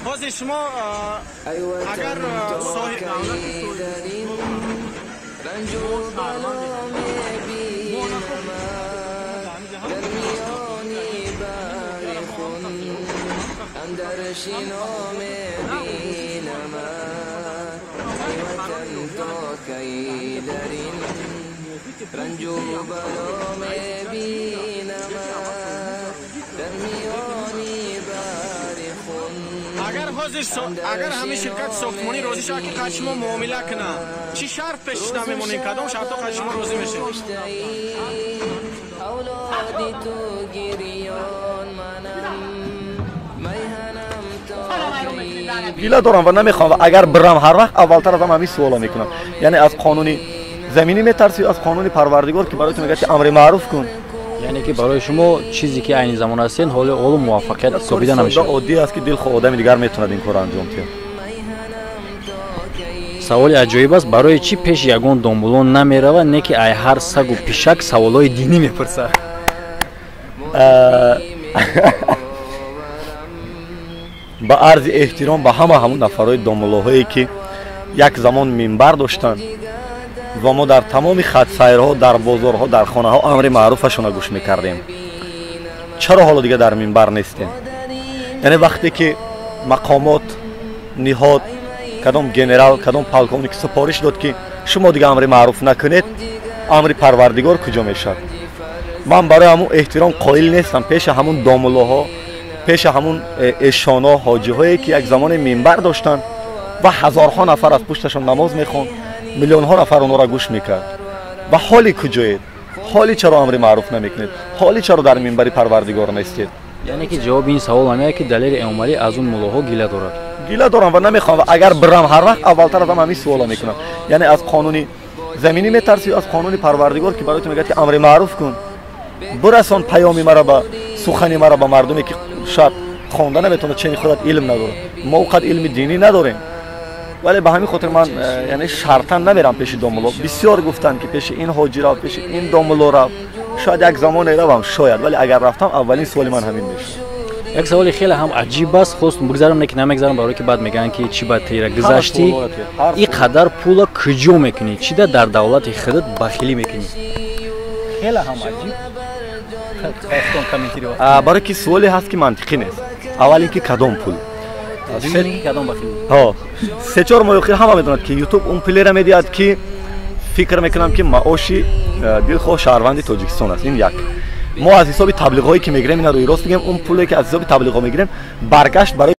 Ҳозир шумо агар соҳиб агар ҳамин ширкати сохтмонӣ розӣ шавад, ки қад шумо муомила кунад, чӣ шарт пеш намемонем? Кадом шартҳо қад шумо розӣ мешед? Гила дорам ва намехоҳам, ва агар бирам, ҳар вақт аввалтар аз ҳама ҳамин суоло мекунам. Яъне аз қонуни заминӣ метарсӣ, аз қонуни Парвардигор, ки барои ту мегӯяд, ки амри маъруф кун? Яъне ки барои шумо чизе ки айни замон ҳастен, ҳоло муваффақият ҳисобида намешавад. Оддӣ аст, ки дилхоҳ одами дигар метавонад ин корро анҷом диҳад. Саволи аҷоиб аст: барои чӣ пеши ягон домбулон намеравад, не ки ай ҳар сагу пишак саволҳои динӣ мепурсад? Ба арзи эҳтиром ба ҳама ҳамун нафарҳои домуллоҳое, ки як замон минбар доштанд ва мо дар тамоми хатсайрҳо, дар бозорҳо, дар хонаҳо амри маъруфашонро гӯш мекардем, чаро ҳоло дига дар минбар нестем? Яъне вақте ки мақомот, ниҳод, кадом генерал, кадом полковник супориш дод, ки шумо дига амри маъруф накунед, амри Парвардигор куҷо мешавад? Ман барои ҳамун эҳтиром қоил нестам пеши ҳамун домуллоҳо, пеши ҳамун эшоно, ҳоҷиҳое, ки як замоне минбар доштанд ва ҳазорҳо нафар аз пушташон намоз мехонд, миллионҳо нафар онҳоро гӯш мекард. Ва ҳоли куҷоед? Ҳоли чаро амри маъруф намекунед? Ҳоли чаро дар минбари Парвардигор нестед? Яъне ки ҷавоби ин савол ҳамея, ки Далери Эмомалӣ аз он муллоҳо гила дорад. Гила дорам ва намехоҳам, ва агар бирам, ҳар вақт аввалтар аз ҳама ҳамин суоло мекунам. Яъне аз қонуни заминӣ метарсӣ, аз қонуни Парвардигор, ки барои ту мегӯяд, ки амри маъруф кун? Бирасон паёми мара, ба сухани мара ба мардуме, ки шояд хонда наметавонад, чени худат илм надорад. Мо он қадр илми динӣ надорем, вале ба ҳамин хотир ман яъне шартан намерам пеши домулло. Бисёр гуфтанд, ки пеши ин ҳоҷӣ рав, пеши ин домулло рав. Шояд як замоне равам, шояд, вале агар рафтам, аввалин суоли ман ҳамин мешавад. Як саволи хеле ҳам аҷиб аст, хостум бигзарам, не ки намегзарам, барое ки баъд мегӯянд, ки чӣ ба тира гузаштӣ, ин қадар пула куҷо мекунӣ, чӣ да дар давлати худат бахилӣ мекунӣ? Хеле ҳам аҷиб. Барое ки суоле ҳаст, ки мантиқӣ нест. Аввал ин ки кадом пул? 3-4 моҳи охир ҳама медонад, ки Ютуб он пулеро медиҳад, ки фикр мекунам, ки маоши дилхоҳ шаҳрванди Тоҷикистон аст. Ин як. Мо аз ҳисоби таблиғҳое, ки мегирем, ина рӯи рост бигем, он пуле, ки аз ҳисоби таблиғҳо мегирем, баргашт барои